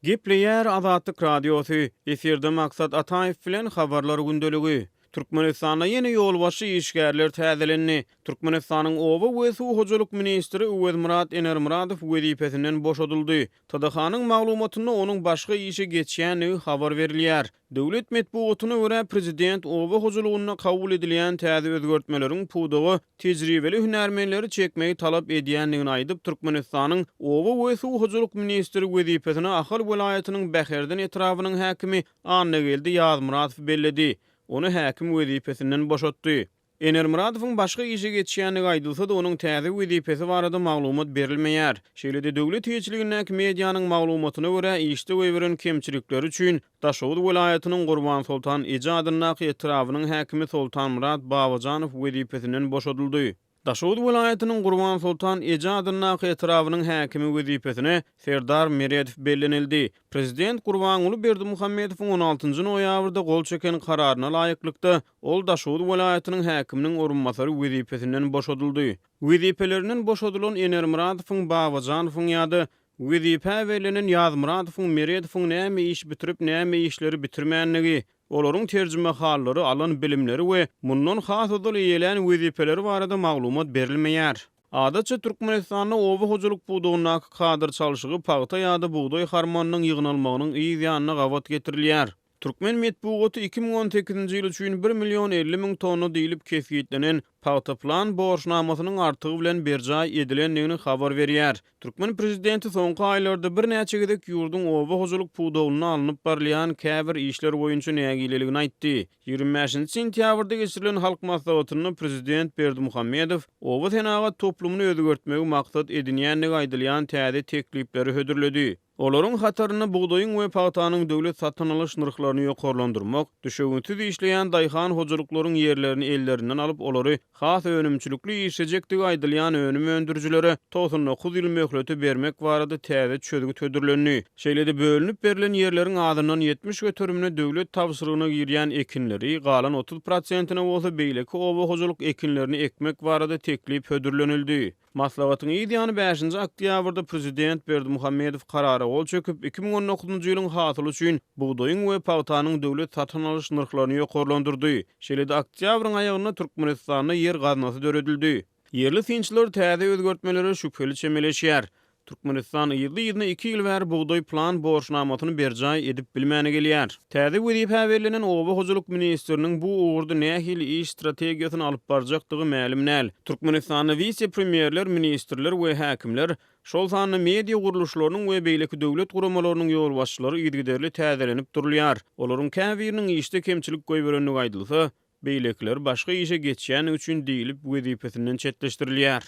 Gepleýär Azatlyk Radiosy, Efirde Maksat Ataýew bilen Habarlar gündeligi. Türkmenistanda ýene ýolbaşçy işgärler täzelendi. Türkmenistanyň oba we suw hojalyk ministri Öwezmyrat Enermyradow wezipesinden boşadyldy. TDH-nyň maglumatynda onuň başga işe geçýändigi habar berilýär. Döwlet metbugatyna görä, prezident oba hojalygynda kabul edilýän täze özgertmeleriň pudaga tejribeli hünärmenleri çekmegi talap edýändigini aýdyp, Türkmenistanyň Oba we suw hojalyk ministri wezipesine Ahal welaýatynyň Bäherden etrabynyň häkimi Annageldi Ýazmyradowy belledi. Ony häkim wezipesinden boşatdy. Enermyradowyň başga işe geçýändigi aýdylsa-da, onuň täze wezipesi barada maglumat berilmeýär. Şeýle-de, döwlet eýeçiligindäki medianyň maglumatyna görä, işde goýberen kemçilikleri üçin Daşoguz welaýatynyň Gurbansoltan eje adyndaky etrabynyň häkimi Soltanmyrat Babajanow wezipesinden boşadyldy. Daşoguz welaýatynyň Gurbansoltan eje adyndaky etrabynyň häkimi wezipesine Serdar Meredow bellenildi. Prezident Gurbanguly Berdimuhamedowyň on altynjy noýabrda gol çeken kararyna laýyklykda, ol Daşoguz welaýatynyň häkiminiň orunbasary wezipesinden boşadyldy. Wezipelerinden boşadylan Enermyradowyň, Babajanowyň ýa-da Wezipä bellenen Ýazmyradowyň, Meredowyň näme iş bitirip, näme işleri bitirmändigi, olaryň terjimehallary, alan bilimleri we mundan has ozal eýelän wezipeleri barada maglumat berilmeýär. Adatça, Türkmenistanda oba hojalyk pudagyndaky kadr çalşygy pagta ýa-da bugdaý harmanynyň ýygnalmagynyň yz ýanyna gabat getirilýär. Türkmen metbugaty 2018-nji ýyl üçin bir million 50 müň tonna diýlip kesgitlenen pagta plan borçnamasynyň artygy bilen berjaý edilendigini habar berýär. Türkmen prezidenti soňky aýlarda birnäçe gezek ýurduň oba hojalyk pudagynda alnyp barylýan käbir işler boýunça nägileligini aýtdy. 25-nji sentýabrda geçirilen Halk Maslahatynda prezident Berdimuhamedow oba senagat toplumyny özgertmegi maksat edinýändigi aýdylýan täze teklipleri hödürledi. Olaryň hatarynda bugdaýyň we pagtanyň döwlet satyn alyş nyrhlaryny ýokarlandyrmak, düşewüntsiz işleýän daýhan hojalyklaryň ýerlerini ellerinden alyp, olary has önümçilikli işlejekdigi aýdylýan önüm öndürijilere 99 ýyl möhleti bermek barada täze çözgüt hödürlendi. Şeýle-de bölünip berlen ýerleriň azyndan 70 göterimine döwlet tabşyrygyna girýän ekinleri, galan 30 prosentine bolsa beýleki oba hojalyk ekinlerini ekmek barada teklip hödürlenildi. Maslahatyň yz ýany bäşinji oktýabrda prezident Berdimuhamedow karara gol çekip, 2019-njy ýylyň hasyly üçin bugdaýyň we pagtanyň döwlet satyn alyş nyrhlaryny ýokarlandyrdy. Şeýle-de oktýabryň aýagynda Türkmenistanda ýer gaznasy döredildi. Ýerli synçylar täze özgertmelere şübheli çemeleşýär. Türkmenistan yzly-yzyna iki ýyl bäri bugdaý plan borçnamasyny berjaý edip bilmäne gelýär. Täze wezipä bellenen oba hojalyk ministriniň bu ugurda nähili iş strategiýasyny alyp barjakdygy mälim däl. Türkmenistanda wise-premýerler, ministrler we häkimler, şol sanda media gurluşlarynyň we beýleki döwlet guramalarynyň ýolbaşçylary yzygiderli täzelenip durulýar. Olaryň käbiriniň işde kemçilik goýberendigi aýdylsa, Beýlekiler başga işe geçýändigi üçin diýlip wezipesinden çetleşdirilýär.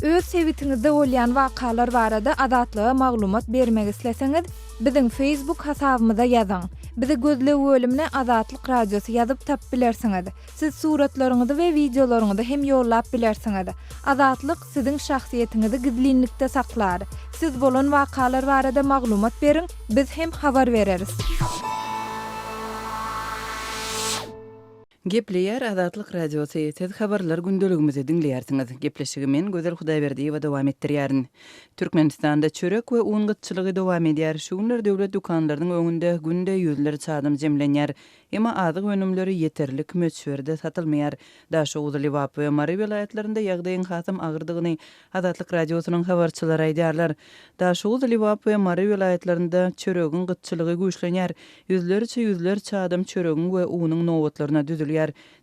Öz sebitiňizde bolýan wakalar barada Azatlyga maglumat bermek isleseňiz, biziň Facebook hasabymyza ýazyň. Bizi gözleg bölümine Azatlyk Radiosy ýazyp tapyp bilersiňiz. Siz suratlaryňyzy we wideolaryňyzy hem ýollap bilersiňiz. Azatlyk siziň şahsyýetiňizi gizlinlikde saklar. Siz bolan wakalar barada maglumat beriň, biz hem habar bereris. Gepleýär Azatlyk Radiosy, Siz Habarlar gündeligimizi diňleýärsiňiz. Gepleşigi men, Gözel Hudaýberdiýewa dowam etdirýärin. Türkmenistanda çörek we un gytçylygy dowam edýär. Şu günler döwlet dükanlarynyň öňünde günde ýüzlerçe adam jemlenýär. Emma azyk önümleri ýeterlik möçberde satylmaýar. Daşoguz, Lebap we Mary welaýatlarynda ýagdaýyň hasam agyrdygyny Azatlyk Radiosynyň habarçylary aýdýarlar. Daşoguz, Lebap we Mary welaýatlarynda çöregiň gytçylygy güýçlenýär. Ýüzlerçe ýüzlerçe adam çöregiň we unuň nobatlaryna düzülýär.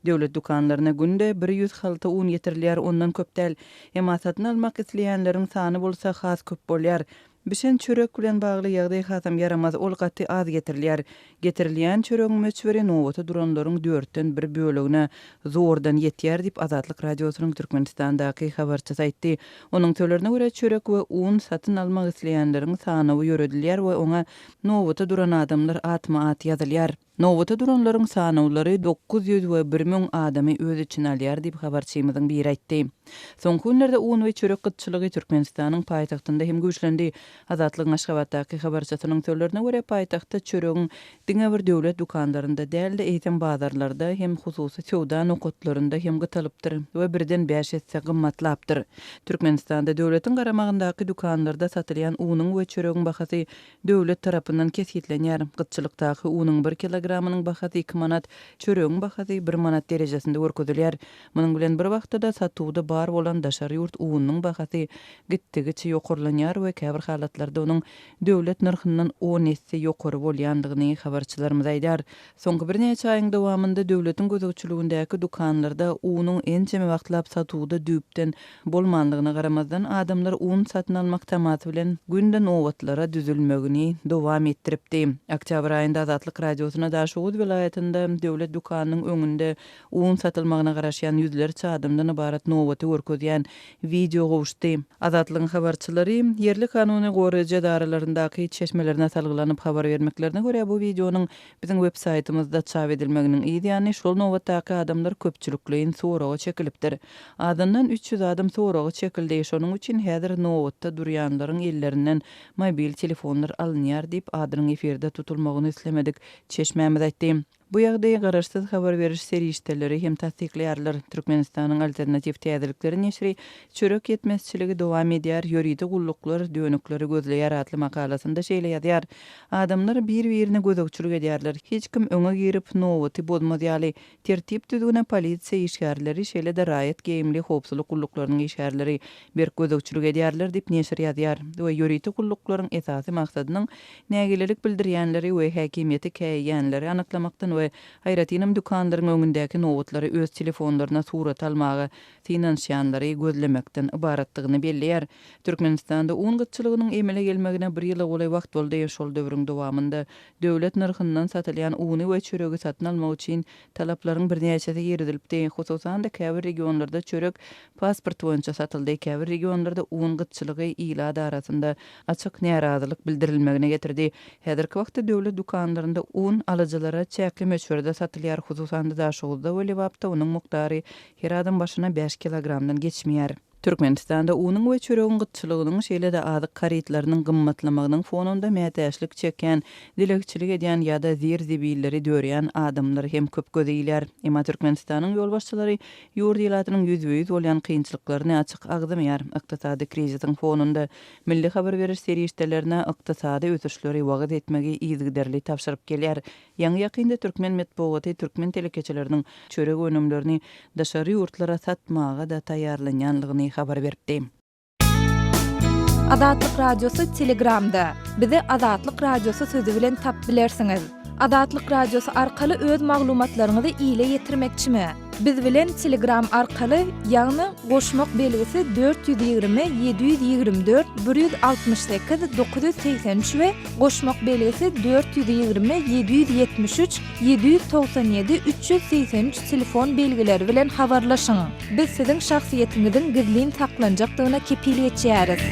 Döwlet dükanlaryna günde bir ýüz halta un getirilýär, ondan köp däl. Emma satyn almak isleýänleriň sany bolsa has köp bolýar. Bişen çörek bilen bagly ýagdaý hasam ýaramaz, ol gaty az getirilýär. Getirilýän çöregiň möçberi nobata duranlaryň dörtden bir bölegine zordan ýetýär diýip, Azatlyk Radiosynyň Türkmenistandaky habarçysy aýtdy. Onuň sözlerine görä, çörek we un satyn almak isleýänleriň sanawy ýöredilýär we oňa nobata duran adamlar atma-at ýazylýar. Nobata duranlaryň sanawlary 900 we 1000 adamy öz içine alýar diýip, habarçymyzyň biri aýtdy. Soňky günlerde un we çörek gytçylygy Türkmenistanyň paýtagtynda hem güýçlendi. Azatlygyň Aşgabatdaky habarçysynyň sözlerine görä, paýtagtda çöregiň diňe bir döwlet dükanlarynda däl-de, eýsem bazarlarda hem hususy söwda nokatlarynda hem gytalypdyr we birden bäş esse gymmatlapdyr. Türkmenistanda döwletiň garamagyndaky dükanlarda satylýan unuň we çöregiň bahasy döwlet tarapyndan kesgitlenýär. Gytçylykdaky unuň bir kilogramynyň bahasy iki manat, çöregiň bahasy bir manat derejesinde görkezilýär. Munuň bilen bir wagtda-da satuwda bar bolan daşary ýurt ununyň bahasy gitdigiçe ýokarlanýar we käbir halatlarda onuň döwlet nyrhyndan on esse ýokary bolýandygyny habarçylarymyz aýdýar. Soňky birnäçe aýyň dowamynda döwletiň gözegçiligindäki dükanlarda unuň ençeme wagtlap satuwda düýpden bolmanlygyna garamazdan, adamlar un satyn almak tamasy bilen günde nobatlara düzülmegini dowam etdiripdi. Oktýabr aýynda Azatlyk Radiosyna Daşoguz welaýatynda döwlet dükanynyň öňünde un satylmagyna garaşýan ýüzlerçe adamdan ybarat nobaty görkezýän wideo gowuşdy. Azatlygyň habarçylary ýerli kanuny goraýjy edaralaryndaky çeşmelerine salgylanyp habar bermeklerine görä, bu wideonyň biziň websaýtymyzda çap edilmeginiň yz ýany şol nobatdaky adamlar köpçülikleýin soraga çekilipdir. Azyndan 300 adam soraga çekildi, şonuň üçin häzir nobatda durýanlaryň ellerinden mobil telefonlar alynýar diýip, adynyň efirde tutulmagyny islemedik çeşmämiz aýtdy. Bu ýagdaýy garaşsyz habar beriş serişdeleri hem tassyklaýarlar. Türkmenistanyň Alternatiw täzelikleri neşiri Çörek ýetmezçiligi dowam edýär, ýörite gulluklar dönükleri gözleýär atly makalasynda şeýle ýazýar, Adamlar bir-birine gözegçilik edýärler. Hiç kim öňe girip, nobaty bozmaz ýaly, tertip-düzgüne polisiýa işgärleri, şeýle-de raýat geýimli howpsuzlyk gulluklarynyň işgärleri berk gözegçilik edýärler diýip, neşir ýazýar we ýörite gulluklaryň esasy maksadynyň nägilelik bildirýänleri we häkimiýeti käýýänleri anyklamakdan we aýratynam dükanlaryň öňündäki nobatlary öz telefonlaryna surata almaga synanyşýanlary gözlemekden ybaratdygyny belleýär. Türkmenistanda un gytçylygynyň emele gelmegine bir ýyla golaý wagt boldy. Şol döwrüň dowamynda döwlet nyrhyndan satylýan uny we çöregi satyn almak üçin talaplaryň birnäçesi girizilipdi. Hususan-da, käbir regionlarda çörek pasport boýunça satyldy, käbir regionlarda un gytçylygy ilat arasynda açyk närazylyk bildirilmegine getirdi. Häzirki wagtda döwlet dükanlarynda un alyjylara çäkli möçberde satylýar, hususan-da Daşoguzda we Lebapda onuň mukdary her adam başyna bäş kilogramdan geçmeýär. Türkmenistanda unuň we çöregiň gytçylygynyň, şeýle-de azyk harytlarynyň gymmatlamagynyň fonunda mätäçlik çekýän, dilegçilik edýän ýa-da zir-zibilleri dörýän adamlar hem köp göze ilýär. Emma Türkmenistanyň ýolbaşçylary Ýurt ilatynyň ýüzbe-ýüz bolýan kynçylyklaryny açyk agzamaýar. Ykdysady krizisiň fonunda milli habar beriş serişdelerine ykdysady ösüşleri wagyz etmegi yzygiderli tabşyryp gelýär. Ýaňy-ýakynda türkmen metbugaty türkmen telekeçileriniň çörek önümlerini daşary ýurtlara satmaga-da taýýarlanýanlygyny habar beripdi. Azatlyk Radiosy Telegramda. Bizi Azatlyk Radiosy sözi bilen tapyp bilersiňiz. Azatlyk Radiosy arkaly öz maglumatlaryňyzy ile ýetirmekçimi? Biz bilen Telegram arkaly, ýagny goşmak belgisi 420 724 168 983 we goşmak belgisi 420 773 797 383 telefon belgileri bilen habarlaşyň. Biz siziň şahsyýetiňiziň gizlin saklanjakdygyna kepil geçýäris.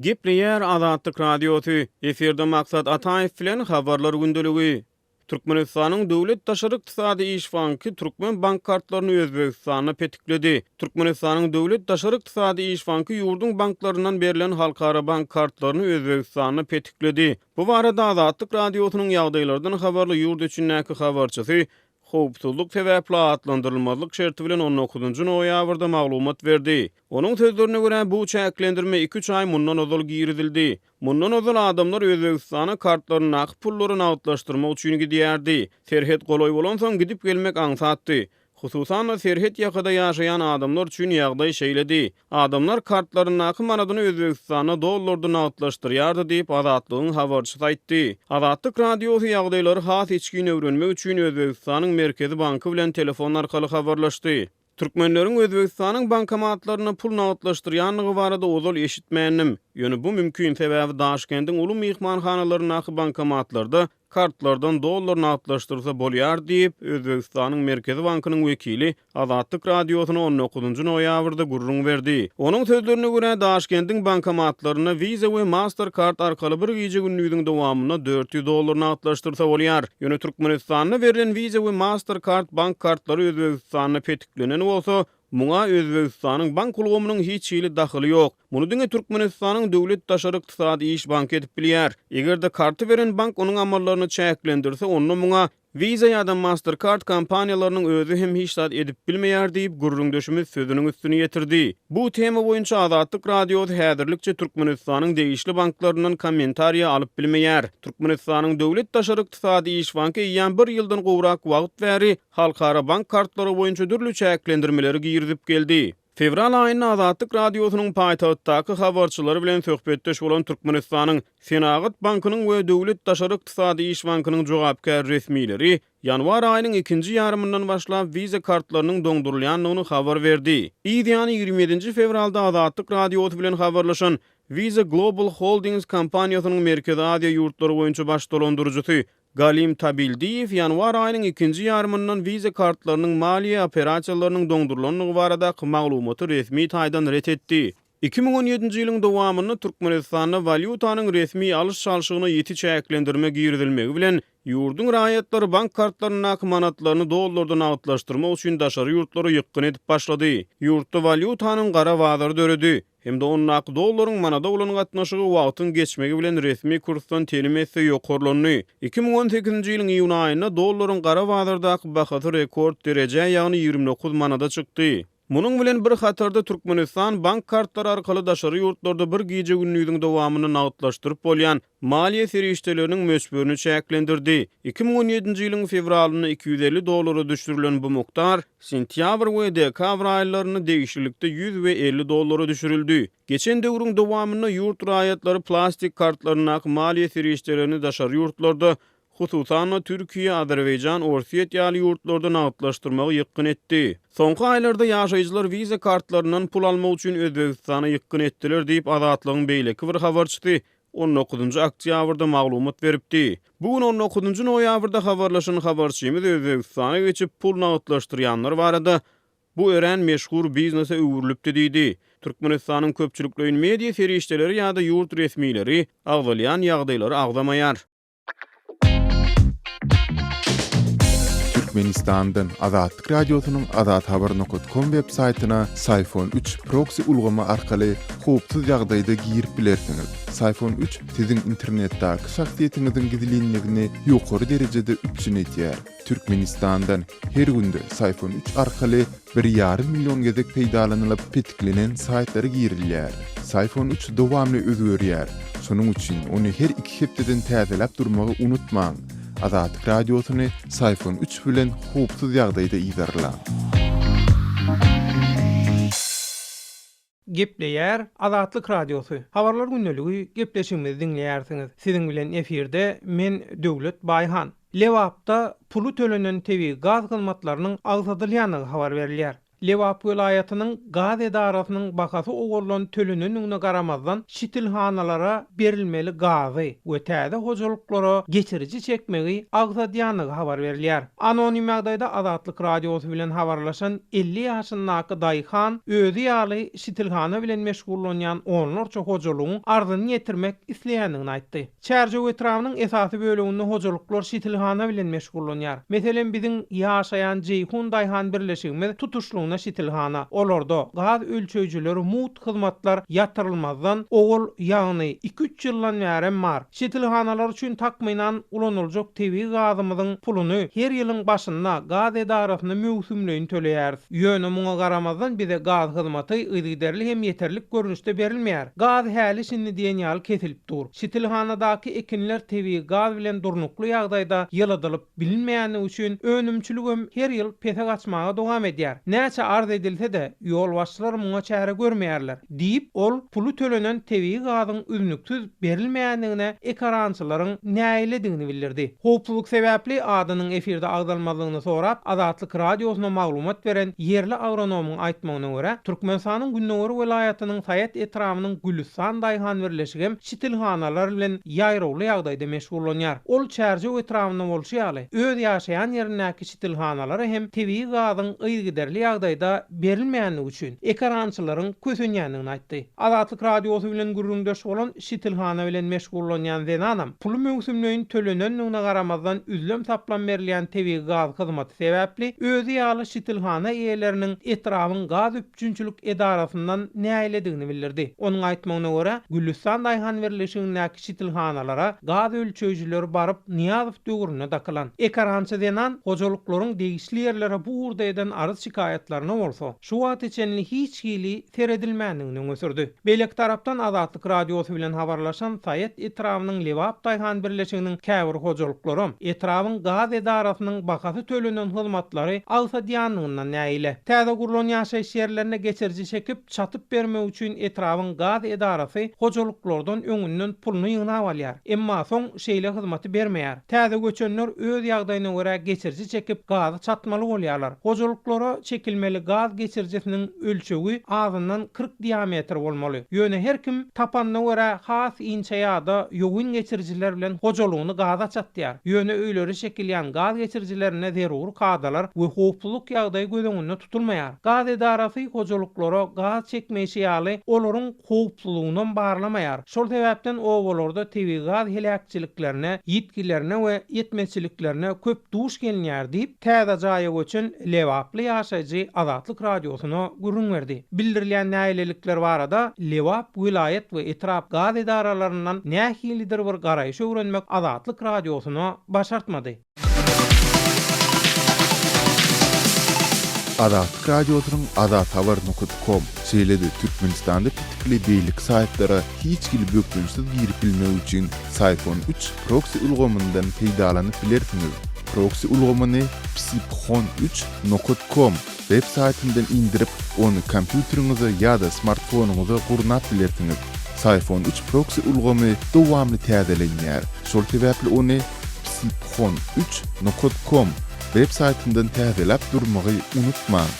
Gepleýär Azatlyk Radiosy, efirde Maksat Ataýew bilen Habarlar gündeligi. Türkmenistanyň Döwlet daşary ykdysady iş banky türkmen bank kartlaryny Özbegistanda petikledi. Türkmenistanyň Döwlet daşary ykdysady iş banky ýurduň banklaryndan berlen halkara bank kartlaryny Özbegistanda petikledi. Bu barada Azatlyk Radiosynyň ýagdaýlardan habarly ýurt içindäki habarçysy howpsuzlyk sebäpli atlandyrylmazlyk şerti bilen on dokuzynjy noýabrda maglumat berdi. Onuň sözlerine görä, bu çäklendirme iki-üç aý mundan ozal girizildi. Mundan ozal adamlar Özbegistana kartlaryndaky pullary nagtlaşdyrmak üçin gidýärdi. Serhet golaý bolansoň, gidip-gelmek aňsatdy. Hususan-da, serhet ýakada ýaşaýan adamlar üçin ýagdaý şeýledi. Adamlar kartlaryndaky manadyny Özbegistanda dollarda nagtlaşdyrýardy diýip, Azatlygyň habarçysy aýtdy. Azatlyk Radiosy ýagdaýlary has içgin öwrenmek üçin Özbegistanyň Merkezi banky bilen telefon arkaly habarlaşdy. Türkmenleriň Özbegistanyň bankomatlarynda pul nagtlaşdyrýandygy barada ozal eşitmändim. Ýöne bu mümkin, sebäbi Daşkendiň uly myhmanhanalaryndaky bankomatlarda kartlardan dollar nagtlaşdyrsa bolýar diýip, Özbegistanyň Merkezi bankynyň wekili Azatlyk Radiosyna on dokuzynjy noýabrda gürrüň berdi. Onuň sözlerine görä, Daşkendiň bankomatlarynda Visa we Mastercard arkaly bir gije-gündiziň dowamynda 400 dollar nagtlaşdyrsa bolýar. Ýöne Türkmenistanda berlen Visa we Mastercard bank kartlary Özbegistanda petiklenen bolsa, Muňa Özbegistanyň bank ulgamynyň hiç hili dahyly ýok. Muny diňe Türkmenistanyň Döwlet daşary ykdysady iş banky edip bilýär. Eger-de karty beren bank onuň amallaryny çäklendirse, onda muňa Visa ýa-da Mastercard kompaniýalarynyň özi hem hiç zat edip bilmeýär diýip, gürrüňdeşimiz sözüniň üstüni ýetirdi. Bu tema boýunça Azatlyk Radiosy häzirlikçe Türkmenistanyň degişli banklaryndan kommentariýa alyp bilmeýär. Türkmenistanyň Döwlet daşary ykdysady iş banky eýýäm bir ýyldan gowrak wagt bäri halkara bank kartlary boýunça dürli çäklendirmeleri girizip geldi. Fewral aýynda Azatlyk Radiosynyň paýtagtdaky habarçylary bilen söhbetdeş bolan Türkmenistanyň Senagat bankynyň we Döwlet daşary ykdysady iş bankynyň jogapkär resmileri ýanwar aýynyň ikinji ýarymyndan başlap Visa kartlarynyň doňdurylýandygyny habar berdi. Yz ýany 27 nji fewralda Azatlyk Radiosy bilen habarlaşan Visa Global Holdings kompaniýasynyň Merkezi Aziýa ýurtlary boýunça baş dolandyryjysy Galim Tabildiýew ýanwar aýynyň ikinji ýarymyndan Visa kartlarynyň maliýe operasiýalarynyň doňdurylandygy baradaky maglumaty resmi taýdan ret etdi. 2017-nji ýylyň dowamynda Türkmenistanda walýutanyň resmi alyş-çalşygyna ýiti çäklendirme girizilmegi bilen, ýurduň raýatlary bank kartlaryndaky manatlaryny dollarda nagtlaşdyrmak üçin daşary ýurtlara ýykgyn edip başlady. Ýurtda walýutanyň gara bazary döredi. Hem-de ondaky dollaryň manada bolan gatnaşygy wagtyň geçmegi bilen resmi kursdan telim esse ýokarlandy. 2018-nji ýylyň iýun aýynda dollaryň gara bazardaky bahasy rekord derejä, ýagny 29 manada çykdy. Munuň bilen bir hatarda Türkmenistan bank kartlary arkaly daşary ýurtlarda bir gije-gündiziň dowamynda nagtlaşdyryp bolýan maliýe serişdeleriniň möçberini çäklendirdi. 2017-nji ýylyň fewralynda 250 dollara düşürilen bu mukdar sentýabr we dekabr aýlarynda degişlilikde 100 we 50 dollara düşürildi. Geçen döwrüň dowamynda ýurt raýatlary plastik kartlaryndaky maliýe serişdelerini daşary ýurtlarda, hususan-da, Türkiýe, Azerbaýjan, Orsýet ýaly ýurtlarda nagtlaşdyrmagy ýykgyn etdi. Soňky aýlarda ýaşaýjylar Visa kartlaryndan pul almak üçin Özbegistana ýykgyn etdiler diýip, Azatlygyň beýleki bir habarçysy on dokuzynjy oktýabrda maglumat beripdi. Bu gün on dokuzynjy noýabrda habarlaşan habarçymyz Özbegistana geçip pul nagtlaşdyrýanlar barada bu örän meşhur biznese öwrülipdi diýdi. Türkmenistanyň köpçülikleýin media serişdeleri ýa-da ýurt resmileri agzalýan ýagdaýlary agzamaýar. Türkmenistandan Azatlyk Radiosynyň azathabar nokat kom web saýtyna Syfon 3 proksi ulgamy arkaly howpsuz ýagdaýda girip bilersiňiz. Syfon 3 siziň internetdäki şahsyýetiňiziň gizlinligini ýokary derejede üpjün edýär. Türkmenistandan her günde Syfon 3 arkaly bir ýarym million gezek peýdalanylyp petiklenen saýtlara girilýär. Syfon 3 dowamly özgerýär. Şonuň üçin ony her iki hepdeden täzeläp durmagy unutmaň. Azatlyk Radiosyny Syfon 3 bilen howpsuz ýagdaýda yzarlaň. Gepleýär Azatlyk Radiosy. Habarlar gündeligi gepleşigimizi diňleýärsiňiz. Siziň bilen efirde men Döwlet Baýhan. Lebapda puly tölenen tebigy gaz hyzmatlarynyň agsadylýandygy habar berilýär. Lebap welaýatynyň gaz edarasynyň bahasy owaldan tölenendigine garamazdan şitilhanalara berilmeli gazy we täze hojalyklara geçiriji çekmegi agsadýandygy habar berilýär. Anonim ýagdaýda Azatlyk Radiosy bilen habarlaşan 50 ýaşyndaky daýhan özi ýaly şitilhana bilen meşgullanýan onlarça hojalygyň arzyny ýetirmek isleýändigini aýtdy. Çärjew etrabynyň esasy böleginde hojalyklar şitilhana bilen meşgullanýar. Meselem, biziň ýaşaýan Jeýhun daýhan birleşigimiz tutuşlygyna şitilhana. Olarda gaz ölçeýjileri mugt hyzmatlar ýatyrylmazdan owal, ýagny iki-üç ýyldan bärem bar. Şitilhanalar üçin takmynan ulanyljak tebigy gazymyzyň puluny her ýylyň başynda gaz edarasyna möwsümleýin töleýäris. Ýöne muňa garamazdan bize gaz hyzmaty yzygiderli hem ýeterlik görnüşde berilmeýär. Gaz häli-şindi diýen ýaly kesilip dur. Şitilhanadaky ekinler tebigy gaz bilen durnukly ýagdaýda ýyladylyp bilinmeýändigi üçin önümçiligem her ýyl pese gaçmaga dowam edýär. Näçe. Näçe arz edilse-de, ýolbaşçylar muňa çäre görmeýärler. Diýip, ol puly tölenen tebigy gazyň üznüksiz berilmeýändigine ekarançylaryň nägiledigini bildirdi. Howpsuzlyk sebäpli adynyň efirde agzalmazlygyny sorap, Azatlyk Radiosyna maglumat beren ýerli agronomyň aýtmagyna görä, Türkmenistanyň gündogar welaýatynyň Saýat etrabynyň Gülüstan daýhan birleşigem çitilhanalar bilen ýaýrawly ýagdaýda meşgullanýar. Ol Çärjew etrabynda bolşy ýaly, öz ýaşaýan ýerindäki çitilhanalara hem tebigy gazyň yzygiderli ýagdaýda berilmeýändigi üçin, ekerançylaryň kösenýändigini aýtdy. Azatlyk Radiosy bilen gürrüňdeş bolan şitilhana bilen meşgullanýan zenanam, puly möwsümleýin tölenendigine garamazdan üzlem-saplam berilýän tebigy gaz hyzmaty sebäpli, özi ýaly şitilhana eýeleriniň etrabyň gaz üpjünçilik edarasyndan nägiledigini bildirdi. Onuň aýtmagyna görä, Gülüstan daýhan birleşigindäki şitilhanalara gaz ölçeýjileri baryp Nyýazow döwründe dakylan. Ekerançy zenan hojalyklaryň degişli ýerlere bu ugurda eden arz-şikaýatlaryna bolsa, şu wagta çenli hiç hili seredilmändigini öňe sürdi. Beýleki tarapdan Azatlyk Radiosy bilen habarlaşan Saýat etrabynyň Lebap daýhan birleşiginiň käbir hojalyklaram etrabyň gaz edarasynyň bahasy tölenen hyzmatlary agsadýandygyndan nägile. Täze gurlan ýaşaýyş ýerlerine geçiriji çekip, çatyp bermek üçin etrabyň gaz edarasy hojalyklardan öňünden puluny ýygnap alýar. Emma soň şeýle hyzmaty bermeýär. Täze göçenler öz ýagdaýyna görä geçiriji çekip, gazy çatmaly bolýarlar. Hojalyklara çekilmeli gaz geçirijisiniň ölçegi azyndan 40 diametr bolmaly. Ýöne her kim tapanyna görä has inçe ýa-da ýogyn geçirijiler bilen hojalygyny gaza çatýar. Ýöne öýlere çekilýän gaz geçirijilerinde zerur kadalar we howpsuzlyk ýagdaýy göz öňünde tutulmaýar. Gaz edarasy hojalyklara gaz çekmeýşi ýaly, olaryň howpsuzlygynam barlamaýar. Şol sebäpden obalarda tebigy gaz heläkçiliklerine, ýitgilerine we ýetmezçiliklerine köp duş gelinýär diýip, täze jaýa göçen lebaply ýaşaýjy Azatlyk Radiosyna gürrüň berdi. Bildirilýän nägilelikler barada Lebap welaýat we etrap gaz edaralaryndan nähilidir bir garaýyş öwrenmek Azatlyk Radiosyna başartmady. Azatlyk Radiosynyň azathabar nokat kom, şeýle-de Türkmenistanda petikli beýleki saýtlara hiç hili bökdençsiz girip bilmek üçin Syphon üç proksi ulgamyndan peýdalanyp bilersiňiz. Proksi ulgamyny psiphon üç nokat kom web saýtyndan indirip, ony kompýuteriňize ýa-da smartfonyňyza gurnap bilersiňiz. Syphon üç proksi ulgamy dowamly täzelenýär, şol sebäpli ony psiphon üç nokat kom web saýtyndan täzeläp durmagy unutmaň.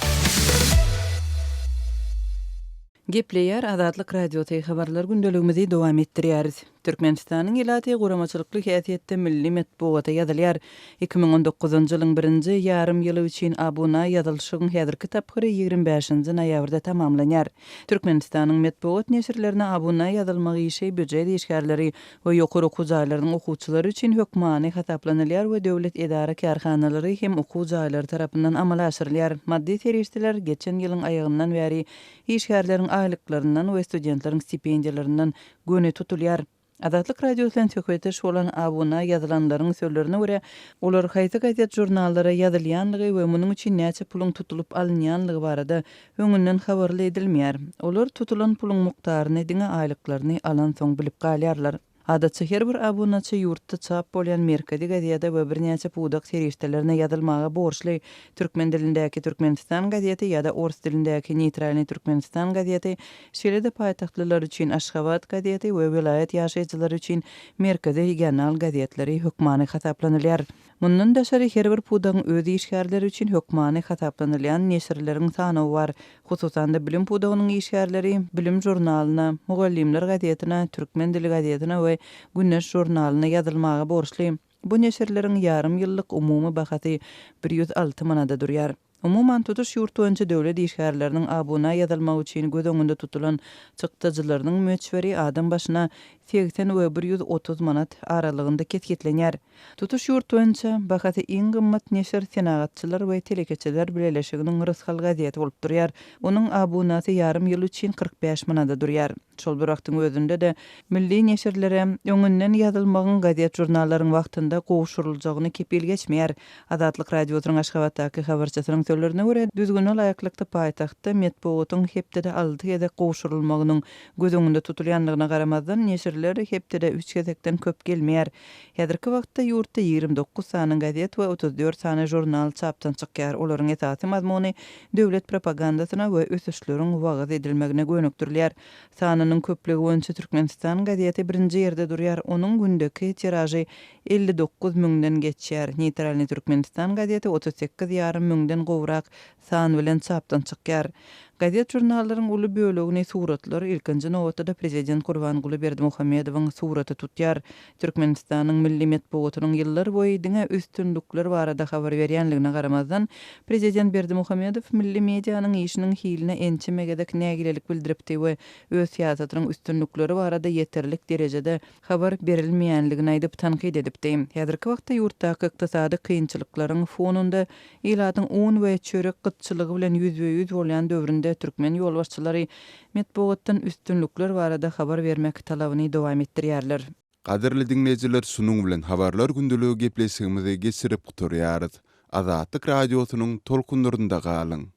Gepleýär Azatlyk Radiosy, Habarlar gündeligimizi dowam etdirýäris. Türkmenistanyň ilaty guramaçylykly häsiýetde milli metbugata ýazylýar. 2019-njy ýylyň birinji ýarym ýyly üçin abuna ýazylyşygyň häzirki tapgyry 25-nji noýabrda tamamlanýar. Türkmenistanyň metbugat neşirlerine abuna ýazylmak işi býujet işgärleri we ýokary okuw jaýlarynyň okuwçylary üçin hökmany hasaplanylýar we döwlet edara-kärhanalary hem okuw jaýlary tarapyndan amala aşyrylýar. Maddy serişdeler geçen ýylyň aýagyndan bäri işgärleriň aýlyklaryndan we studentleriň stipendiýalaryndan göni tutulýar. Azatlyk Radiosy bilen söhbetdeş bolan abuna ýazylanlaryň sözlerine görä, olar haýsy gazet-žurnallara ýazylýanlygy we munuň üçin näçe puluň tutulyp alynýanlygy barada öňünden habarly edilmeýär. Olar tutulan puluň mukdaryny diňe aýlyklaryny alansoň bilip galýarlar. Adatça her bir abunaçy ýurtda çap bolýan merkezi gazete we birnäçe pudak serişdelerine ýazylmaga borçly, türkmen dilindäki Türkmenistan gazeti ýa-da ors dilindäki Neýtralnyý Türkmenistan gazeti, şeýle-de paýtagtlylar üçin Aşgabat gazeti we welaýat ýaşaýjylary üçin Merkezi regional gazetleri hökmany hasaplanylýar. Mundan daşary, her bir pudagyň öz işgärleri üçin hökmany hasaplanylýan neşirleriň sanawy bar. Hususan-da, bilim pudagynyň işgärleri Bilim žurnalyna, Mugallymlar gazetine, Türkmen dili gazetine we Güneş žurnalyna ýazylmaga borçly. Bu neşirleriň ýarym ýyllyk umumy bahasy 106 manada durýar. Umuman, tutuş ýurt boýunça döwlet işgärleriniň abuna ýazylmagy üçin göz öňünde tutulan çykdajylarynyň möçberi adam başyna 80 we 130 manat aralygynda kesgitlenýär. Tutuş ýurt boýunça bahasy iň gymmat neşir Senagatçylar we telekeçiler bileleşiginiň Rysgal gazeti bolup durýar. Onuň abunasy ýarym ýyl üçin 45 manada durýar. Şol bir wagtyň özünde-de, milli neşirlere öňünden ýazylmagyň gazet-žurnallaryň wagtynda gowşuryljagyny kepil geçmeýär. Azatlyk Radiosynyň Aşgabatdaky habarçysynyň sözlerine görä, düzgüne laýyklykda paýtagtda metbugatyň hepdede alty gezek gowşurylmagynyň göz öňünde tutulýandygyna garamazdan, neşirleriň. Neşirler hepdede üç gezekden köp gelmeýär. Häzirki wagtda ýurtda 29 sany gazet we 34 sany žurnal çapdan çykýar. Olaryň esasy mazmuny döwlet propagandasyna we ösüşleriň wagyz edilmegine gönükdirilýär. Sanynyň köplügi boýunça Türkmenistan gazeti birinji ýerde durýar. Onuň gündeki tiražy 59 müňden geçýär. Neýtralnyý Türkmenistan gazeti 38 ýarym müňden gowrak san bilen çapdan çykýar. Gazet-žurnallaryň uly bölegini suratlar, ilkinji nobatda-da prezident Gurbanguly Berdimuhamedowyň suraty tutýar. Türkmenistanyň milli metbugatynyň ýyllar boýy diňe üstünlikler barada habar berýänligine garamazdan, prezident Berdimuhamedow milli medianyň işiniň hiline ençeme gezek nägilelik bildiripdi we öz syýasatynyň üstünlikleri barada ýeterlik derejede habar berilmeýänligini aýdyp tankyt edipdi. Häzirki wagtda ýurtdaky ykdysady kynçylyklaryň fonunda Ilatyň un we çörek gytçylygy bilen ýüzbe-ýüz bolýan döwründe türkmen ýolbaşçylary metbugatdan üstünlikler barada habar bermek talabyny dowam etdirýärler. Gadyrly diňleýjiler şunuň bilen Habarlar gündeligi gepleşigimizi geçirip gutarýarys. Azatlyk Radiosynyň tolkunlarynda galyň!